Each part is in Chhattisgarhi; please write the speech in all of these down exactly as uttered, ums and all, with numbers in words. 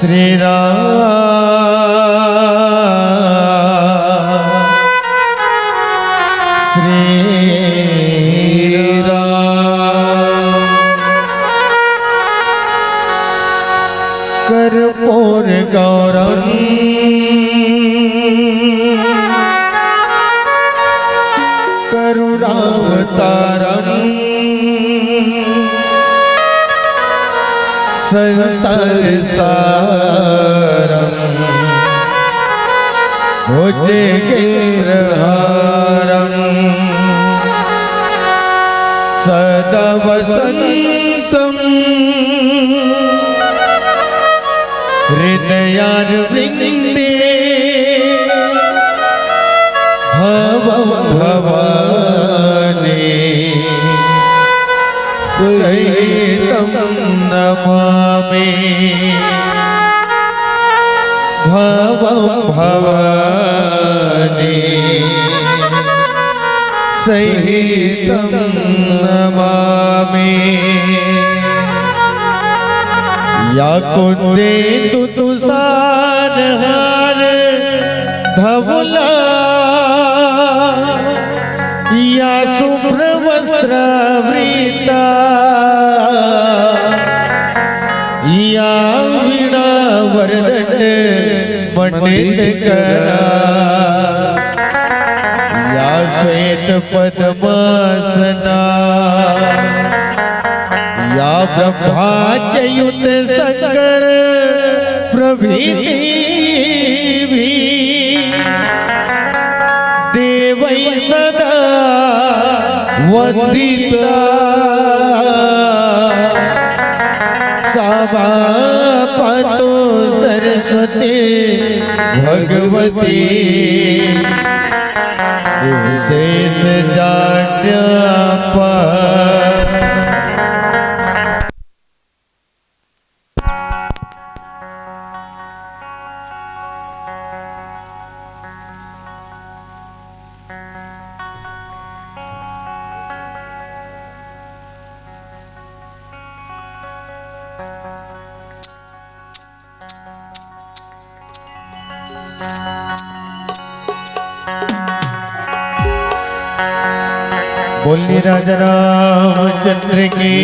श्री राम, श्री राम। कर्पूर गौरम करुणावतारम संसार सारम भुजगेन्द्रहारम सदा वसंतम हृदयारविंदे भवं भवानी सहितं नमामि। भवं भवानी सहितं नमामि। या कुन्देन्दु तुषारहार धवला या शुभ्रवस्त्रावृता या वीणावरदण्ड मंडितकरा या श्वेत पद्मासना या ब्रह्माच्युत शंकर प्रभृति भी देवै सदा वंदिता। क्षमा पातु सरस्वती भगवती विशेष जाड्या पर। बोलिए राजा रामचंद्र की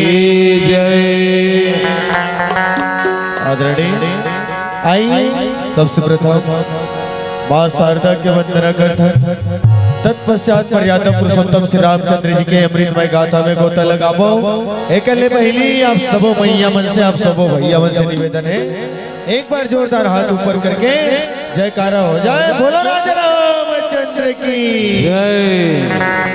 जय। आदरणीय, आइए सबसे प्रथम माँ शारदा के वंदना करथन, तत्पश्चात मर्यादा पुरुषोत्तम श्री रामचंद्र जी के अमृतमय गाथा में गोता लगाबो। एकले पहिली आप सबो मैया मन से, आप सबो भैया मन से निवेदन है, एक बार जोरदार हाथ ऊपर करके जयकारा हो जाए। बोलो राजा रामचंद्र की जय।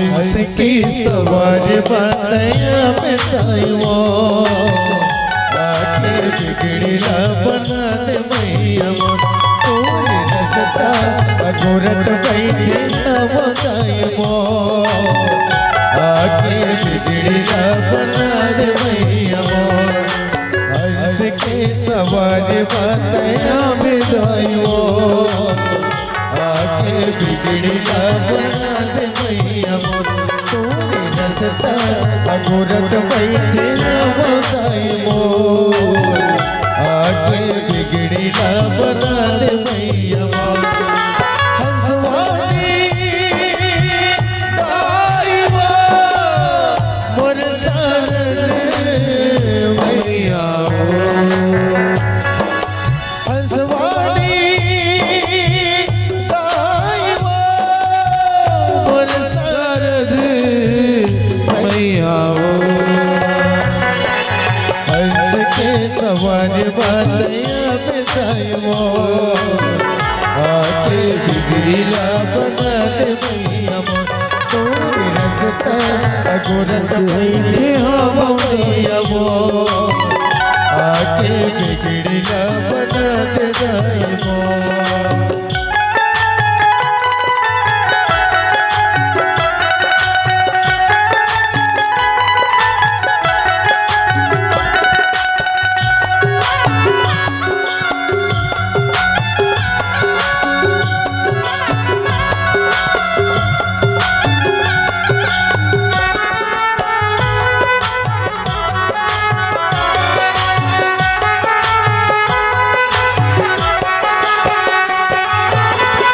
हंस की सवार बंदया में साईं वो, आके बिगड़ी ला बना दे मैया वो। तोरे रस्ता अगोरत बैठे ना वो साईं वो, आके बिगड़ी ला बना दे मैया वो। हंस के सवार बंदया में साईं वो, आके बिगड़ी ला बना दे मैया मोर। तोरे रस्ता अगोरत बैठे ना वो साईं मोर, आके बिगड़ी ला बना दे मैया मोर। हंसवानी दाई वो मोर सारद मैया मोर। हंसवानी दाई वो मोर सारद मैया वो। हंस के सवार बंदया में साईं वो, आके बिगड़ी ला बना दे मैया वो। तोरे रस्ता अगोरत बइठे हव मैया मोर, आके बिगड़ी ला बना दे दाई मोर।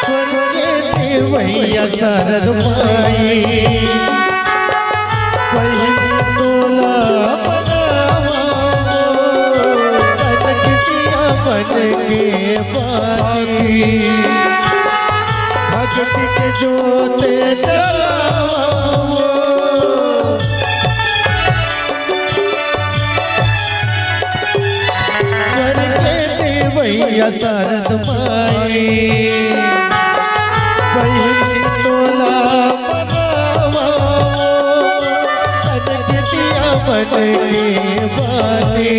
स्वर्ग के देवैया शारद माई, पहिली तोला बनावा वो, कनक दिया बन के बाती, भक्ति के जोत जलावा वो। स्वर्ग के देवैया शारद माई, पहिली तोला बनावा वो, कनक दिया बन के बाती,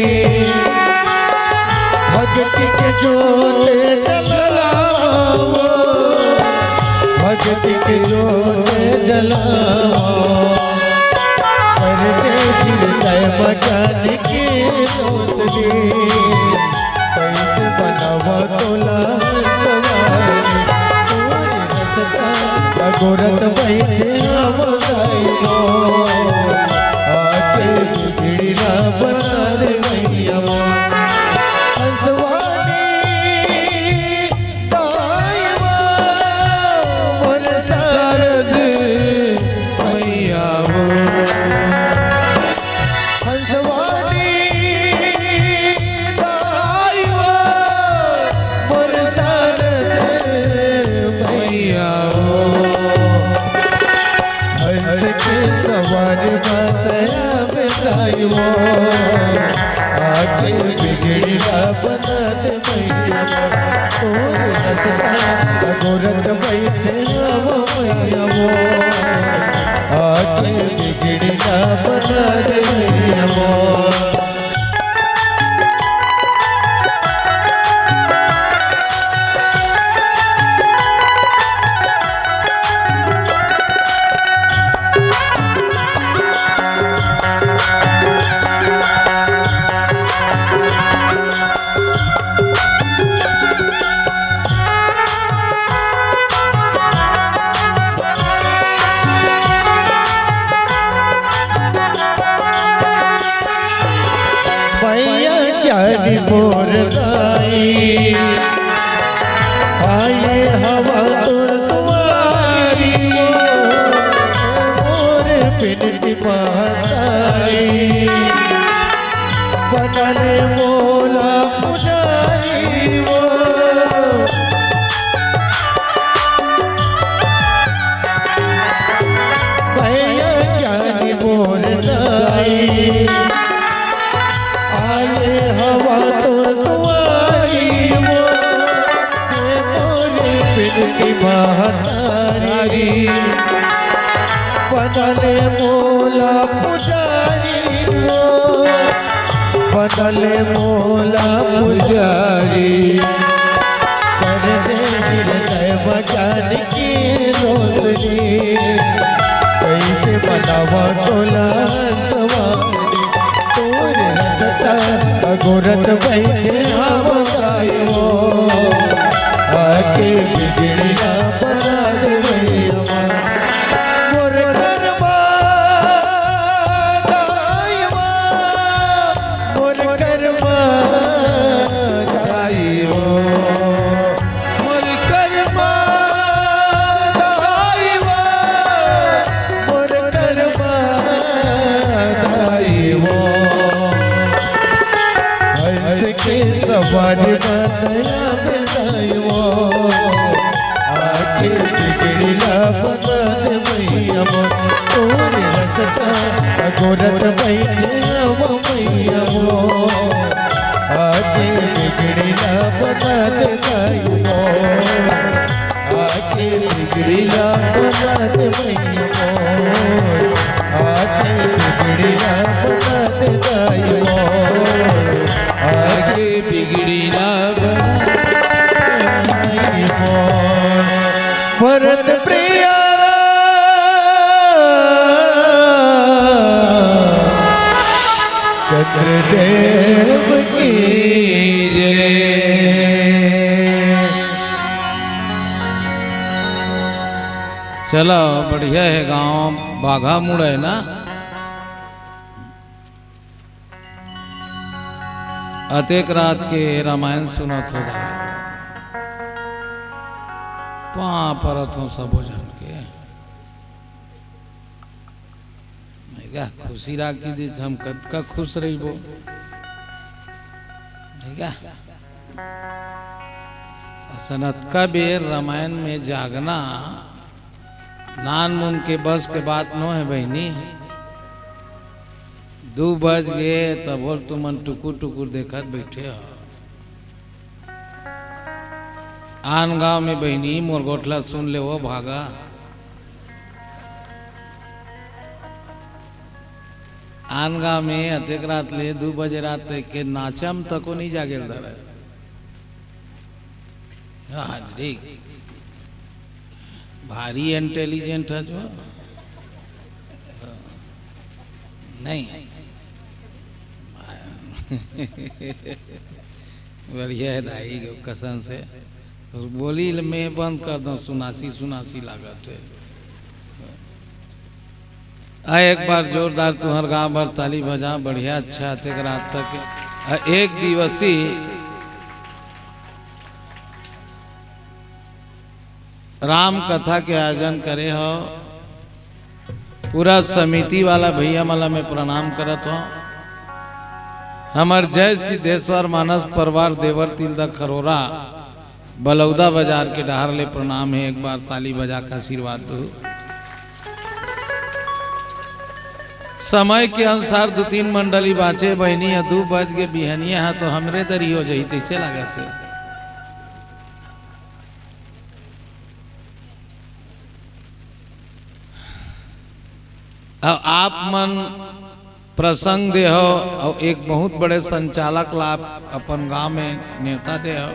भक्ति के जोत जलावा वो, भक्ति के जोत जलावा। परदेसी रे तय मचान के रोशनी, कैसे बनावा तोला सवारी। तोरे रस्ता अगोरत बइठे हव दाई मोर, आके बिगड़ी ला बना दे मैया मोर। हंसवानी दाई वो मोर शारद मैया वो। हंसवानी दाई वो मोर शारद मैया वो। हंस के सवार बसया में दाई वो, आके बिगड़ी ला बना दे मैया मोर। तोरे रस्ता अगोरत बइठे हव मैया मोर, आके बिगड़ी ला बना दे मैया मोर। मैया ज्ञानी मोर दाई, आए हवा तोर दुआरी वो, मोर बिनती महतारी, बना ले मोला पुजारी वो। मैया ज्ञानी मोर दाई, आए हवा तोर दुआरी वो, हे मोर बिनती महतारी। बना ले मोला पुजारी वो, बना ले मोला पुजारी। कर दे हृदय मचान के रोशनी, कैसे बनावा तोला सवारी। तोरे रस्ता अगोरत बइठे हव दाई वो, आके बिगड़ी ला बना दे मैया मोर। मोर करम दाई वो, मोर करम दाई वो, मोर करम दाई वो, मोर करम दाई वो। हंस के सवार बसया में दाई वो, आके बिगड़ी ला बना दे मैया मोर। तोरे रस्ता अगोरत बइठे हव मैया मोर, आके बिगड़ी ला बना दे दाई मोर, आके बिगड़ी ला बना दे मैया मोर, आके देव की जय। चलो, बढ़िया हे गांव, बाघा मुड़ा हे ना। अतेक रात के रामायण सुनत हो दाई। पाँव परत हो सबो झन के। मैं का खुशी राखी दी, हम कतका खुश रहिबो। ठीक है? असन अतका बेर रामायण में जागना नानमुन के बस के बात नो हे बहिनी। दू बज गे, तभो ले तुमन टुकुर टुकुर देखत बइठे हो। आन गांव में बहिनी, मोर गोठ ला सुन ले वो भागा। आन गांव में अतेक रात ले दू बजे रात तक के नाचम तको नहीं जागेल धरे। हाँ, ठीक। भारी intelligent हे जो। नहीं। बढ़िया हे दाई, कसम से। बोली ल मैं बंद कर दो, सुनासी सुनासी लागत हे। आ, एक बार जोरदार तुहर गांव भर ताली बजा, बढ़िया, अच्छा, अतेक रात तक। आ, एक दिवसीय राम कथा के आयोजन करे हो। पूरा समिति वाला भैया मन ला मैं प्रणाम करत हो। हमर जय सिद्धेश्वर मानस परिवार देवर तिलदा खरोरा बलौदा बाजार के डहार ले प्रणाम हे। एक बार ताली बजा के आशीर्वाद दो। समय के अनुसार दू तीन मंडली बांचे बहिनी, या दू बज के बिहनिया हा तो हमरे दरी हो जाही, तैसे लागत हे। अब आप मन प्रसंग दे हो, अउ एक बहुत बड़े संचालक ला आप अपन गांव में नेवता दे हो।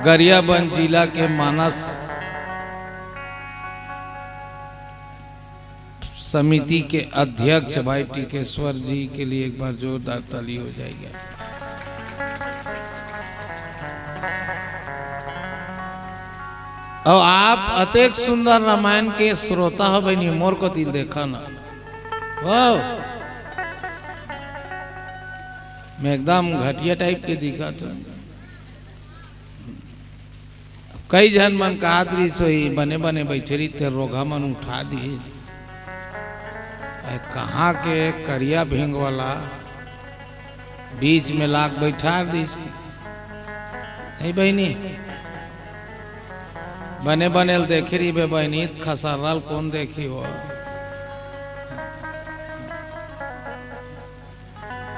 गरियाबंद जिला के मानस समिति के अध्यक्ष भाई टिकेश्वर जी के लिए एक बार जोरदार ताली हो जाएगी। अउ आप अतेक सुंदर रामायण के श्रोता हो बहिनी, मोर कोति देखा ना। वाह, मैं एकदम घटिया type के दिखत हो। कई झन मन कहत रहिस होही, बने बने बइठे रहिथे, रोगहा मन उठा दिही। ए, कहाँ के करिया भेंग वाला बीच में लाग बइठार दिस। नहीं बहिनी, बने बने ल देखे रहिबे बहिनी, त खसर्रा ल कोन देखी हो।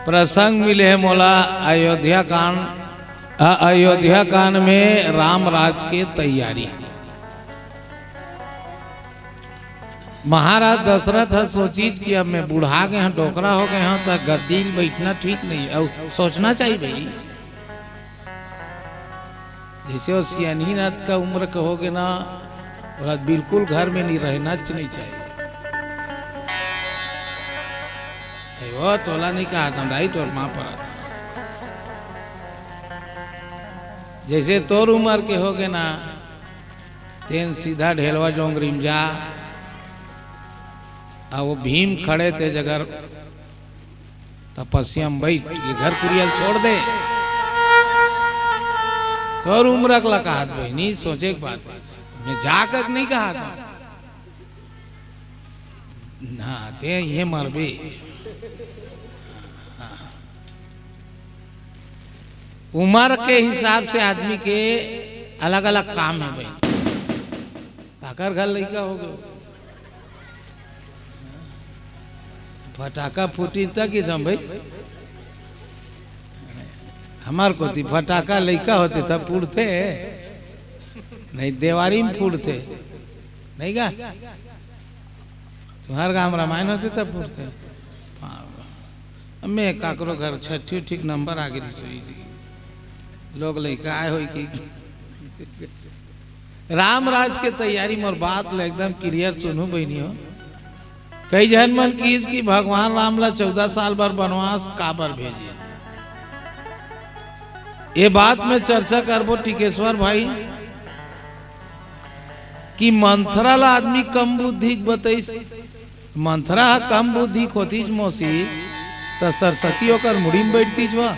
प्रसंग मिले हे मोला अयोध्या कांड, अ-, अयोध्या कांड में राम राज के तैयारी। महाराज दशरथ ह सोचिस कि अब मैं बुढ़ा गे हंव, डोकरा हो गे हंव, त गद्दी ल बइठना ठीक नहीं हे। अउ सोचना चाहिए भाई, जैसे वो सियानहीन अतका उम्र के हो गे ना, ओला बिल्कुल घर में नहीं रहनाच नहीं चाहिए। ए, वो तोला नहीं कहा था, दाई तोर माँ पर। जैसे तोर उम्र के हो गे ना, तेन सीधा ढेलवा डोंगरी में जा, आ वो भीम खड़े ते जगह तपस्या में बैठ, ये घर कुरिया ल छोड़ दे। तोर उम्र के ला कहत बहिनी, सोचे के बात हे। मैं जा कक नहीं कहत हंव। ना, ते इहे मरबे। उम्र के हिसाब से आदमी के अलग-अलग काम हे बहिनी। काकर घर लइका हो गे? फटाका फूटी त किथंव भाई। हमर कोती फटाका लइका होते तब फूटथे, नहीं देवारी में फूटथे, नहीं का? तुम्हर गांव रामायण होते तब फूटथे। हाँ। मैं काकरो घर छठी उठी के नंबर आगे रही, लोग लइका आए होई कि राम राज के तैयारी, मोर बात ल एकदम clear सुनहू बहिनी हो। कई झन मन किहिस कि भगवान राम ला चौदह साल बर बनवास काबर भेजे। ये बात में चर्चा करबो टिकेश्वर भाई कि मंथरा ला आदमी कम बुद्धि के बतइस। मंथरा ह कम बुद्धि के होतिस मौसी, त सरस्वती ओकर मुड़ी में बइठतिस वा।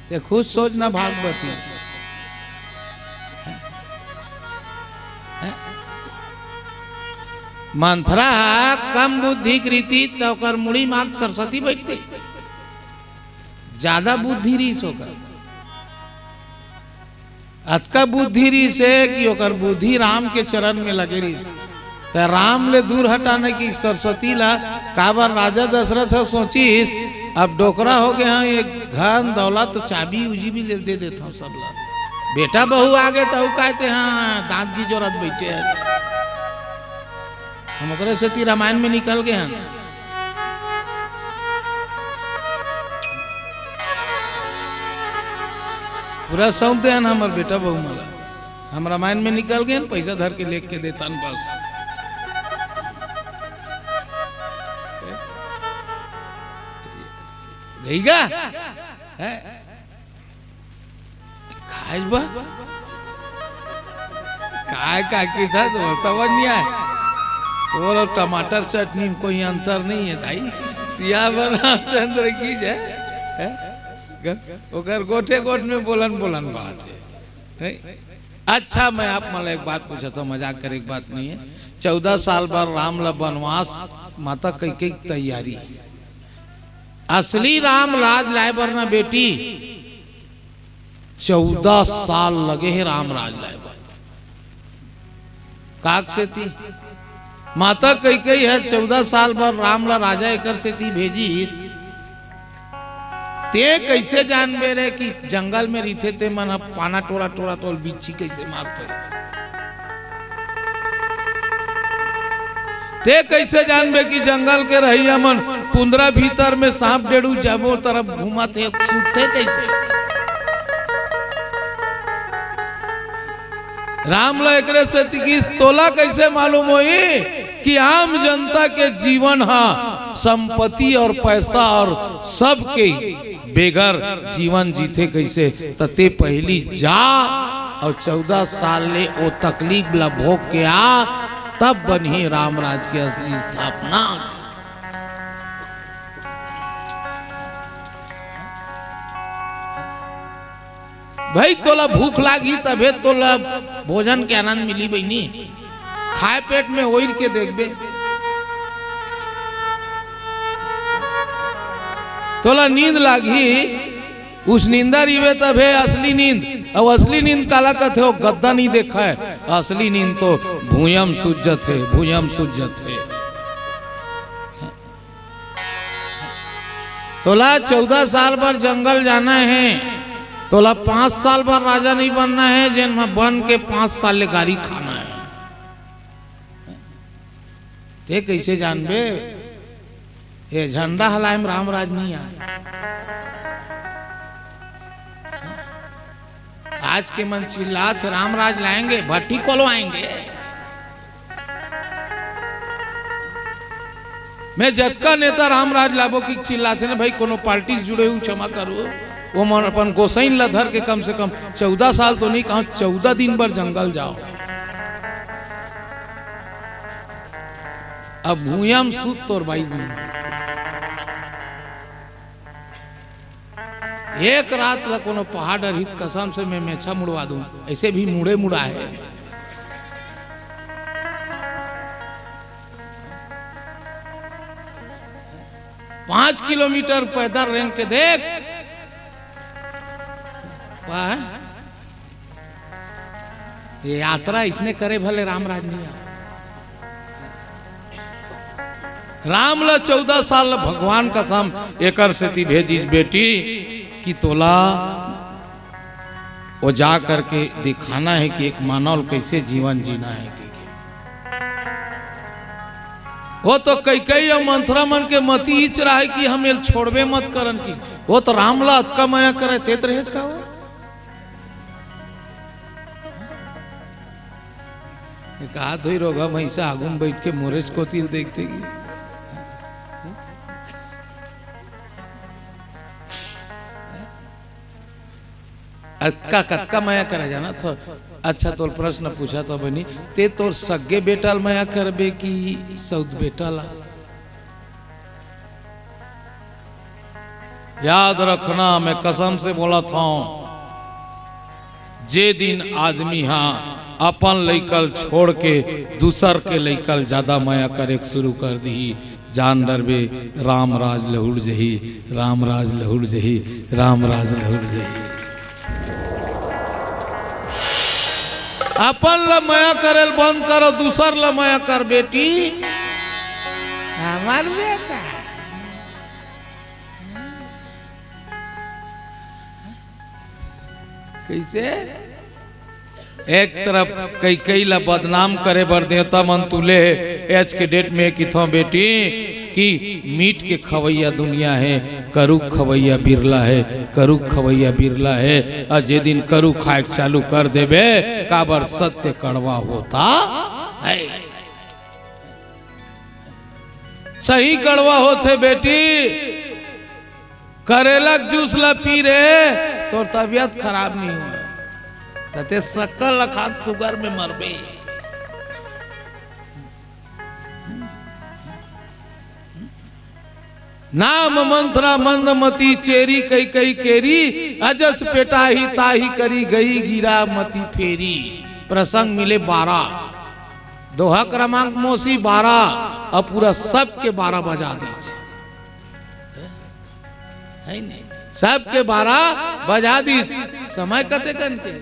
ते खुद सोच ना भागवती। मंथरा ह कम बुद्धि के रहितिस त ओकर मुड़ी माग सरस्वती बइठतिस। ज्यादा बुद्धि रहिस ओकर। अतका बुद्धि रहिस हे कि ओकर बुद्धि राम के चरण में लगे रहिस। त राम ले दूर हटाने की सरस्वती ला, काबर राजा दशरथ ह सोचिस, अब डोकरा हो गए हैं, ये धन दौलत चाबी उजी भी ले दे देता हूँ सब ला। बेटा बहू आ गए त कहते, हाँ, दांत की जोरत बैठे हैं। हम ओकरे सेती रामायण में निकल गए हन। पूरा सौंप दे हन हमर बेटा बहू मन ला। हम रामायण में निकल गए हन, पैसा धर के लेके देता हन बस। रहिगा? है? खाए बा? काय का की था तो समझ नहीं आए। तोर और टमाटर चटनी में कोई अंतर नहीं है भाई। सियावर रामचंद्र की जय। हैं? ग-, ओकर गोठे गोठ में बोलन बोलन बात है। हैं? अच्छा, मैं आप मन ला एक बात पूछत हूँ, मजाक करे के बात नहीं है। चौदह साल बर राम ला बनवास, माता कैकेयी के तैयारी। असली राम राज लाए बर ना बेटी, चौदह साल लगे हे राम राज लाए बर। काक सेती माता कैकेयी हे चौदह साल बर राम ला राजा एकर सेती भेजिस। ते कैसे जानबे रे कि जंगल में रहिथे ते मन ह पाना टोरा टोरा तोल बिच्छी कैसे मारथे? ते कैसे जानबे कि जंगल के रहइया मन कुंदरा भीतर में सांप डेड़ू जबो तरफ घूमत हे, सूते कैसे? राम ला एकरे सेती किहिस, तोला कैसे मालूम होही कि आम जनता के जीवन हा संपत्ति और पैसा और सबके बेगर जीवन जीथे कैसे? त ते पहली जा और चौदह साल ले ओ तकलीफ ला भोग के आ, तब बनही रामराज के असली स्थापना। भाई, तोला भूख लागी तभे तोला भोजन के आनंद मिली बहिनी। खाए पेट में ओइर के देखबे, तोला नींद लागी, उस नींदा रिबे तभे असली नींद। अब असली नींद काला कथे? ओ गद्दा नहीं देखा है, असली नींद तो भूयम सुज्जत है, भूयम सुज्जत है। तोला चौदह साल बर जंगल जाना है, तोला पांच साल बर राजा नहीं बनना है, जेन म बन के पांच साल ले गारी खाना है। ते कैसे जानबे? ये झंडा हलाए में रामराज नहीं आए। आज के मन चिल्लात हे, "रामराज लाएंगे, भट्टी कोलवाएंगे।" मैं जतका नेता रामराज लाबो कि चिल्लाथे ना भाई, कोनो पार्टी से जुड़े हो, क्षमा करो, वो मन अपन गोसाइन ला धर के कम से कम चौदह साल तो नहीं कहा, चौदह दिन बर जंगल जाओ। अब भूयम सुत तोर बाई दिन। एक रात ला कोनो पहाड़ डरही त कसम से मैं मेछा मुड़वा दूं, ऐसे भी मुड़े मुड़ा है। पांच किलोमीटर पैदल रेंग के देख, वाह, ये यात्रा इसने करे भले रामराज नहीं आवे। राम ला चौदह साल भगवान कसम एकर सेती भेजिस बेटी कि तोला वो जा करके दिखाना है कि एक मानव कैसे जीवन जीना है। कि वो तो कैकेयी और मंथरा मन के मती इच रहा है कि हम एल छोड़बे मत करन की। वो तो राम ला अतका मया करे, तेत रहेज का वो? ये का हाथ होई रोगा भैंसा आगू में बैठ के मोरेच कोतिल देखते कि अतका कतका मया करा जाना था। अच्छा, तोर प्रश्न पूछा था बनी, ते तोर सग्गे बेटा ल मया करबे कि सौत बेटा ला? याद रखना, मैं कसम से बोलत हौं, जे दिन आदमी हा अपन लइका ल छोड़ के दूसर के लइका ल ज्यादा मया करे के शुरू कर दिही, जान डरबे, राम राज लहुट जही, राम राज लहुट जही, राम राज लहुट जही। अपन ल मया करे ल बंद करो, दूसर ल मया कर बेटी। हमर बेटा। कैसे? एक तरफ कैकई ला बदनाम करे बर देवता मन तुले हे। आज के डेट में किथों बेटी कि मीठ के खवैया दुनिया हे, करुक खवैया बिरला हे, करुक खवैया बिरला हे। अउ जे दिन करू खाए के चालू कर देबे, काबर सत्य कड़वा होता है। सही कड़वा होथे बेटी, करेला के जूस ला पी रे, तोर तबीयत खराब नहीं होय। तते शक्कर ला खा के शुगर में मरबे। नाम मंथरा मंदमती चेरी कैकई केरी, अजस पेटाही ताही करी गई गिरा मती फेरी। प्रसंग मिले बारह, दोहा क्रमांक मोसी बारह, अउ पूरा सबके बारह बजा दीस। है नहीं? सबके बारह बजा दीस। समय कते कन के?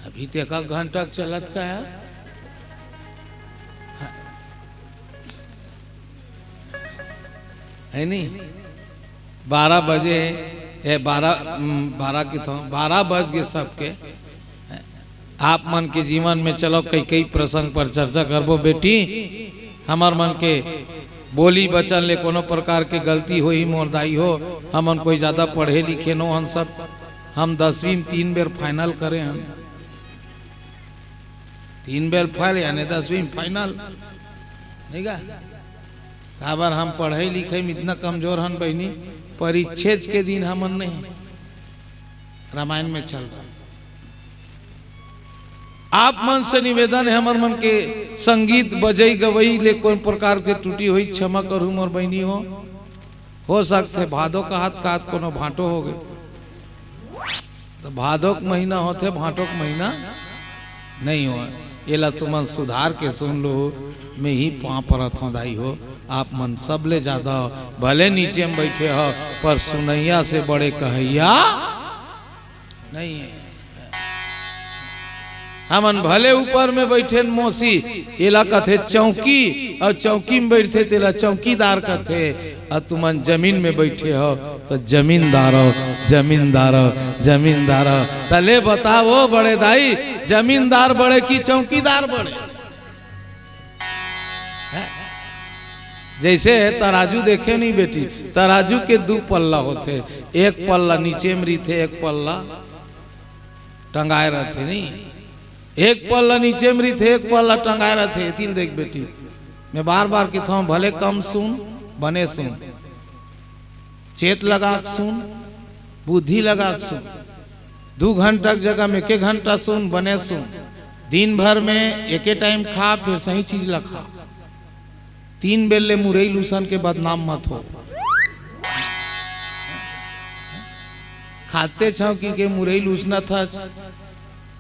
अभी ते एक घंटा के चलत का यार, है नहीं? बारह बजे, ए, बारह, हम्म, बारह किथों, बारह बज गे सबके। आप मन के जीवन में चलो कई कई प्रसंग पर चर्चा करबो बेटी। हमर मन के बोली वचन ले कोनो प्रकार के गलती होही मोर दाई हो, हमन कोई ज्यादा पढ़े लिखे नो हन सब। हम दसवीं में तीन बेर फाइनल करे हन। तीन बेर फेल यानी दसवीं में फाइनल, नहीं का? काबर हम पढ़े लिखे में इतना कमजोर हन बहिनी, परिच्छेद के दिन हमन नहीं रामायण में चल रहा। आप मन से निवेदन है, हमर मन के संगीत बजई गवई ले कोन प्रकार के त्रुटि होई, क्षमा करहू मोर बहिनी हो। हो सकथे भादो कहत कहत कोनो भांटो हो गए, तो भादो के महीना होथे, भांटो के महीना नहीं हो। एला तुमन सुधार के सुन लो, मैं ही पाँव परत हूँ दाई हो। आप मन सबले ज्यादा भले नीचे में बैठे हो, पर सुनैया से बड़े कहैया नहीं है। हमन भले ऊपर में बैठे न मोसी, एला कथे चौकी, अउ चौकी में बैठथे तेला चौकीदार कथे, अउ तुमन जमीन में बैठे हो तो जमींदार हो, जमींदार हो, जमींदार हो। त ले बताओ बड़े दाई, जमींदार बड़े कि चौकीदार बड़े? हैं? जैसे तराजू देखे नहीं बेटी, तराजू के दू पल्ला होथे, एक पल्ला नीचे में रहिथे, एक पल्ला टंगाए रहिथे नहीं, एक पल्ला नीचे में रहिथे, एक पल्ला टंगाए रहिथे। एतिल देख बेटी, मैं बार बार कहता हूँ, भले कम सुन, बने सुन, चेत लगा के सुन, बुद्धि लगा के सुन। दू घंटा के जगह में एक घंटा सुन, बने सुन। दिन भर में एके टाइम खा, फिर सही चीज ला खा। तीन बेर ले मुरई लूसन के बदनाम मत हो। खाते छौकी के मुरई लूसना था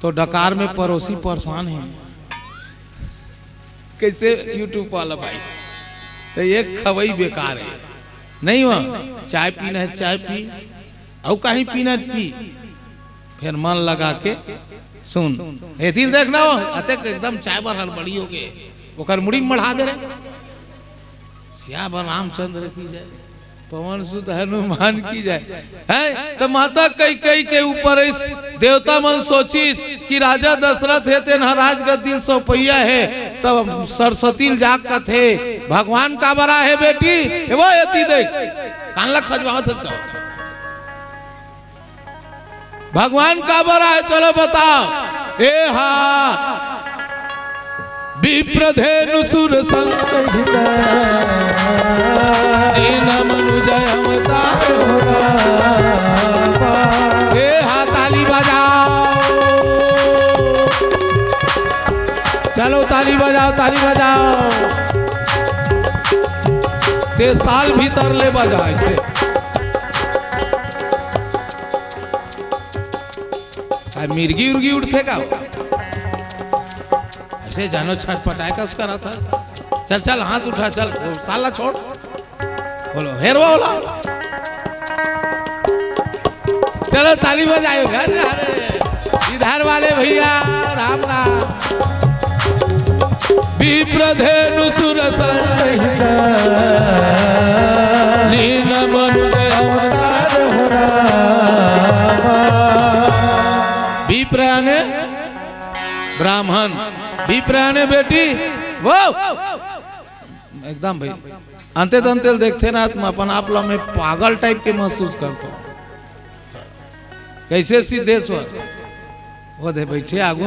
तो डकार में पड़ोसी परेशान है। कैसे YouTube वाला भाई, तो एक खवई बेकार है। नहीं हुआ, चाय पीना है चाय पी, अउ कहीं पीना है पी, फिर मन लगा के सुन। एथिन देखना हो, अतेक एकदम चाय बर हड़बड़ी हो गए, ओकर मुड़ी में मढ़ा दे रे। सियावर रामचंद्र की जय, पवन सुत हनुमान की जय। है तो माता कैकई के ऊपर इस देवता मन सोचिस कि राजा दशरथ हे, तेन ह राजगद्दी ल सौंपइया हे। तब सरस्वती ल जाके कथे, "भगवान काबर आए हे बेटी?" ए वो एती देख, कान ला खजवावत हस का? "भगवान काबर आए, चलो बताओ।" ए हा विप्रधेनु सुर संग दीन मनुजय अवतार। ए हा ताली बजाओ, चलो ताली बजाओ, ताली बजाओ। ते साल भीतर ले बजाए से। आ, मिर्गी उर्गी उठथे का? अइसे जानो छटपटाए कस करत हे। चल, चल, हाथ उठा, चल, वो साला छोड़। बोलो, हेरवा वाला। चलो, ताली बजाओ, घर जा रे। इधर वाले भैया, राम राम। विप्रधेनु सुर संहिता लीन मनुजय अवतार हो रामा। विप्र याने ब्राह्मण, विप्र याने बेटी, वो एकदम भाई, अंते तंते ल देखथे ना, त अपन आप ला मैं पागल टाइप के महसूस करथों। कैसे सिद्धेश्वर? वो दे बैठे आगू।